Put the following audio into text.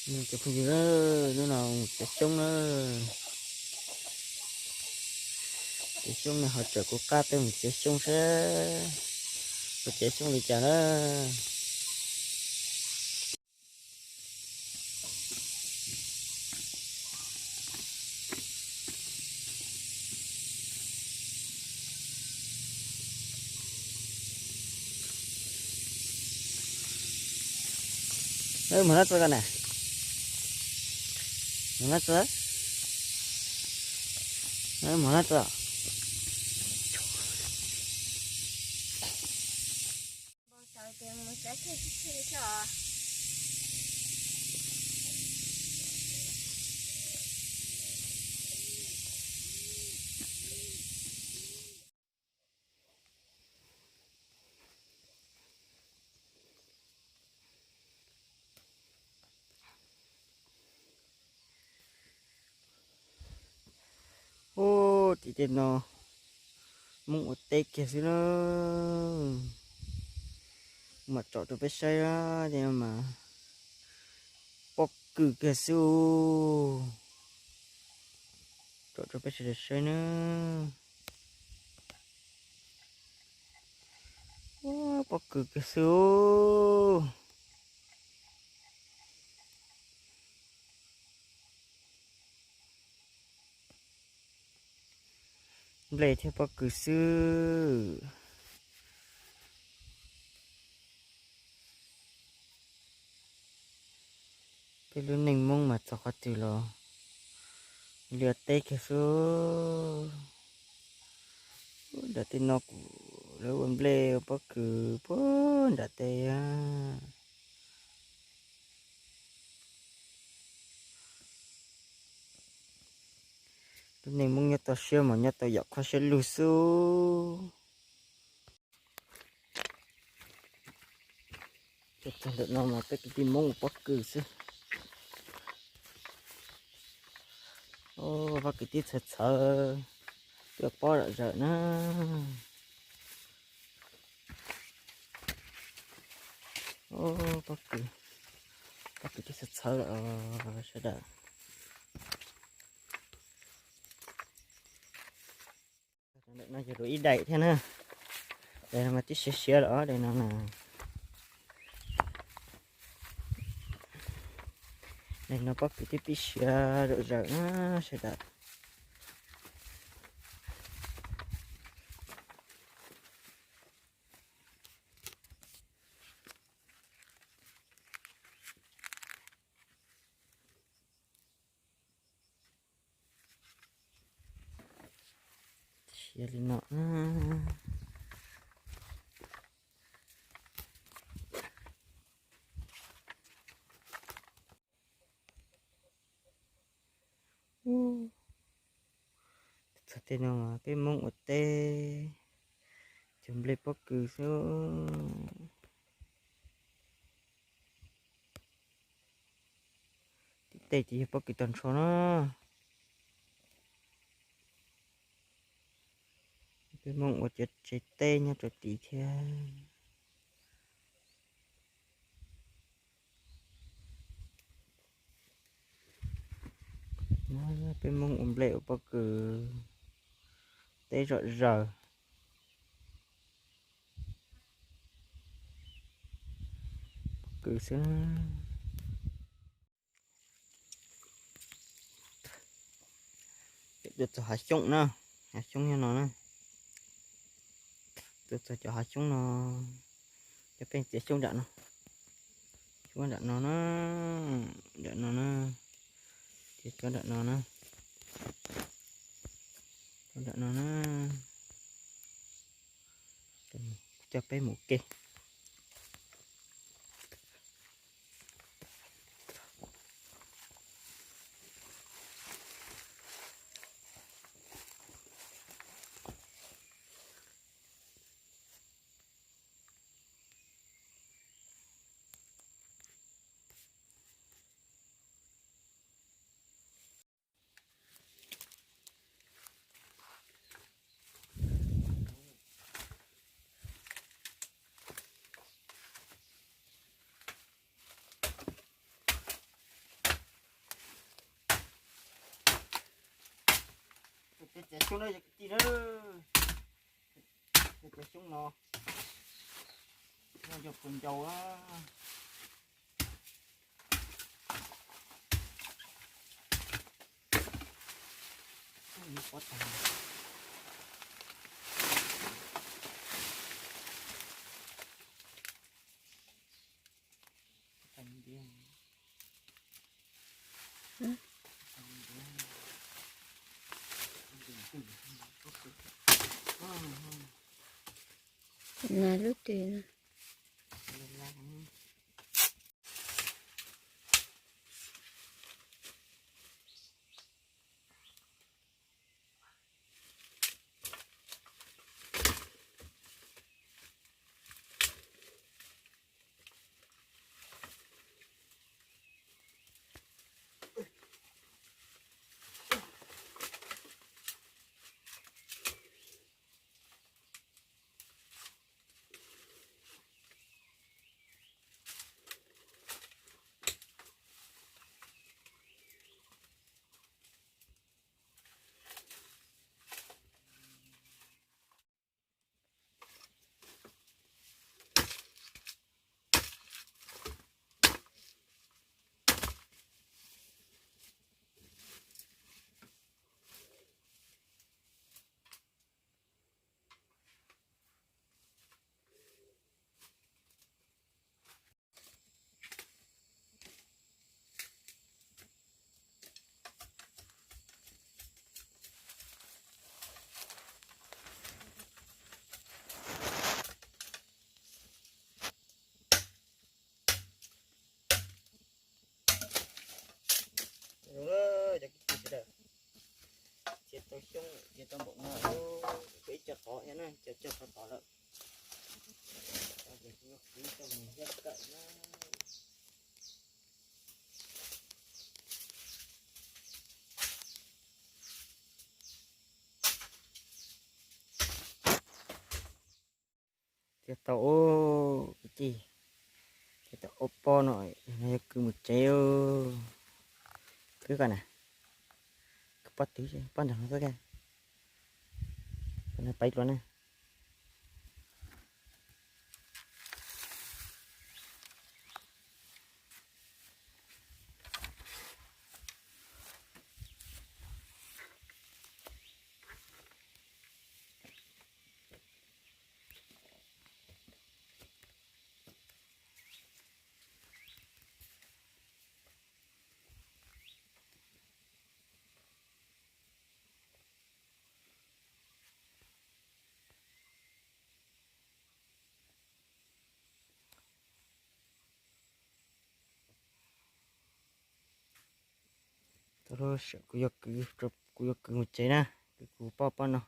Cov phooj ywg, hnub no txiav xyoob na, txiav xyoob no ho txawm kuv qab peb mus txiav xyoob saib puas txiav xyoob li cas na. Mus no txog ko na, mus no txog, mus no txog. Ub, tim tej no Hmoob ua teb kiag xwb na. Mam tsom rau peb saib, tej no mas pob kws kiag xwb. Tsom rau peb sawv daws saib na. Ub, pob kws kiag xwb. Nplej thiab pob kws xwb. Peb lub neej Hmoob mas txog qhov twg los ua teb kiag xwb. Nram tej no kuj lawv ua nplej ua pob kws puag nram tej. Lub neej Hmoob nyob toj siab mas nyob tau yam qhov siab lug xwb. Txog ntawm no mas peb kwv tij Hmoob ua pob kws xwb. Pob kws tib txhawv txhawv, twb pob zom zaws na. Pob kws, pob kws tib txhawv txhawv lawm sawv daws. Ntawm no yog lawv ib daim thiab na. Daim no mas twb siav siav lawm os, daim no na. Daim no pob kws twb pib siav zom zaws na sawv daws. Siav li no. Txog tej no mas peb Hmoob ua teb, cog nplej pob kws xwb. Tim tej ces yog pob kws tag nrho na. Peb Hmoob ua cov tsev teb nyob rau tid thiab. Peb Hmoob ua nplej ua pob kws, teb zom zaws. Pob kws xwb. Tuaj txog hav xyoob na, hav xyoob nyob no na. Tuaj txog cov hav xyoob no, cov peb txiav xyoob nram no, xyoob nram no na, nram no na, txiav cov nram no na, cov nram no na. Coj peb mus ke. Cov xyoob no yog kwv tij na, cov xyoob no, no yog puas ncau a. Nas lub twg no. Cov kwv tij sawv daws, txiav tau xyoob txiav tau npaum no, ib co qhov thiab na, cov co qhov tod lawm. Ces kuv yuav kwv coj mus nyob kawm na. Txiav tau ub kwv tij, txiav tau ob pob no, yog kwv mus tsev. Kwv kom na, kwv pob twg, pob ntawm no xwb, pob no peb dua na. Tau lub sij hawm kuv yuav kwv, kuv yuav kwv mus tsev na, kwv kuv pob pob no.